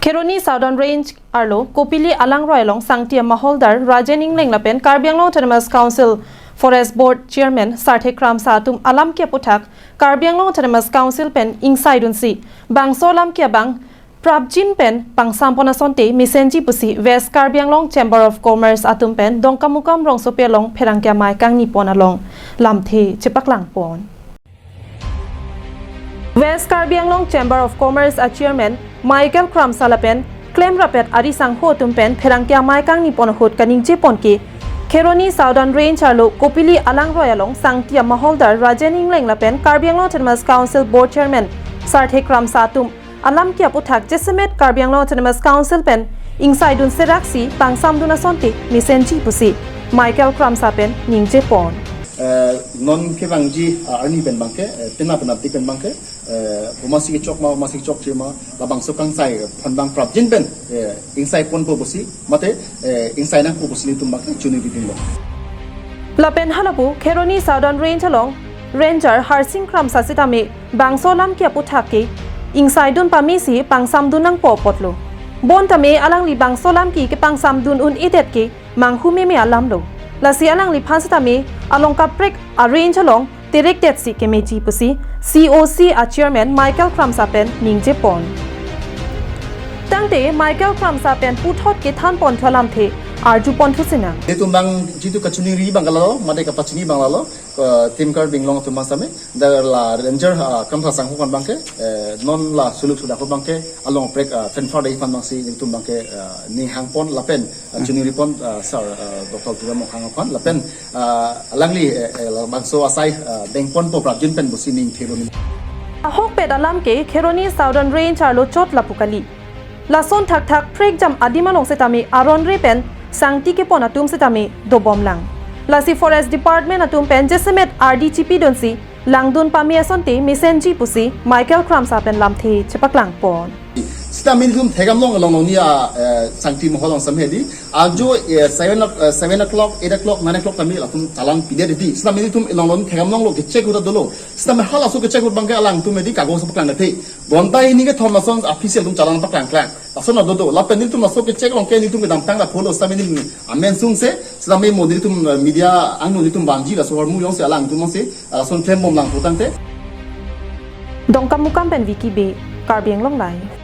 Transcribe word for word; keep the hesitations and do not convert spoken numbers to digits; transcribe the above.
Kheroni Southern Range arlo Kopili alangroi along Sangti amaholdar Rajen Engleng lapen Karbi Anglong Autonomous Council Forest Board Chairman Sarthe Kramsa atum alam ke aputhak Karbi Anglong Autonomous Council pen ingsaidunsi bangso alam ke abang prapjin pen pangsampon asonte mesenji pusi West Karbi Anglong Chamber of Commerce atum pen Dongkamukam rongsopi along pherangke amei kangnipon along lamthe chepaklangpon. West Karbi Anglong Chamber of Commerce a Chairman Michael Kramsa lapen klemrapet ari sangho atum pen pherangke amei kangnipon ahut kaningjepon ke Kheroni Southern Range arlo Kopili alangroi along Sangti amaholdar Rajen Engleng lapen Karbi Anglong Autonomous Council Board Chairman Sarthe Kramsa atum alam ke aputhak jasemet Karbi Anglong Autonomous Council pen ingsaidun seraksi pangsamdun asonte mesenji pusi Michael Kramsa pen ningjepon. Eh, non kevangji, ah, arni pen abangke, eh, pena penapdi pen abangke, eh, bomasi kechok ma, bomasi kechokche ma, labangso kangsai, eh, phon abang prapjin pen, eh, ingsaipon po pusi, mate, eh, ingsainangpo pusi nelitum abangke chunibidunlo. Lapen halapu Kheroni Southern Range along Ranger Harsing Kramsa sitame bangso alam ke aputhak ke ingsaidun pamesi pangsamdun nangpo apotlo. Bontame alangli bangso alam ke kepangsamdun un-edet ke manghu meme alamlo. Lasi alangliphan sitame along kaprek a range along terektetsi kemeji pusi C O C a Chairman Michael Kramsa pen ningjepon. Tangte Michael Kramsa pen puthot kethanponthu alamthe arjuponthu sinang. Nelitum abang jitu kachiningri abang kalalo, mate kapachini abang lalo, eh, Team Karbi Anglong atum abang sitame, dak la Ranger, ah, Kramsa sangho aphan abangke, eh, non la suluk sudak aphan abangke, along kaprek, ah, fanfare day aphan abangsi nelitum abangke, ah, ning hangpon lapen, ah, chuningripon, ah, Sir, ah, Doctor Tuliram Ronghang aphan lapen, ah, alangli, eh, eh, labangso asai, ah, dengponpo prapjin pen pusi ning thelo ni. Ahokpet alam ke Kheroni Southern Range arlo chot lapu kali. Lason thakthak prekjam adim along sitame aron re pen sangti kepon atum sitame dobomlang. Lasi Forest Department atum pen jasemet ardi chipidunsi langdun pame asonte mesenji pusi Michael Kramsa pen lamthe chepaklangpon. Sitame nelitum thekdamlong along along ni a, eh, Sangti amahol along sitame di. Ajo, eh, seven o-, eh, seven o'clock, eight o'clock, nine o'clock tame latum challan pidet di. Sitame nelitum along along thekdamlonglo, kechek ahut dolo. Sitame halaso kechek ahut abangke alangtum edi kagos paklangdet. Ghonta hini kethom lason official atum challan paklangklang. Lason dodo. Lapen nelitum laso kechek along ke nelitum kedamtang lapulo sitame nelitum amen sungse. Sitame mo nelitum, eh, media angno nelitum vangji laso ahormu jongsi alangtum jongsi, ah, lason klembomlang pu tangte. Dongkamukam pen Vicky Bey, Karbi Anglong Live.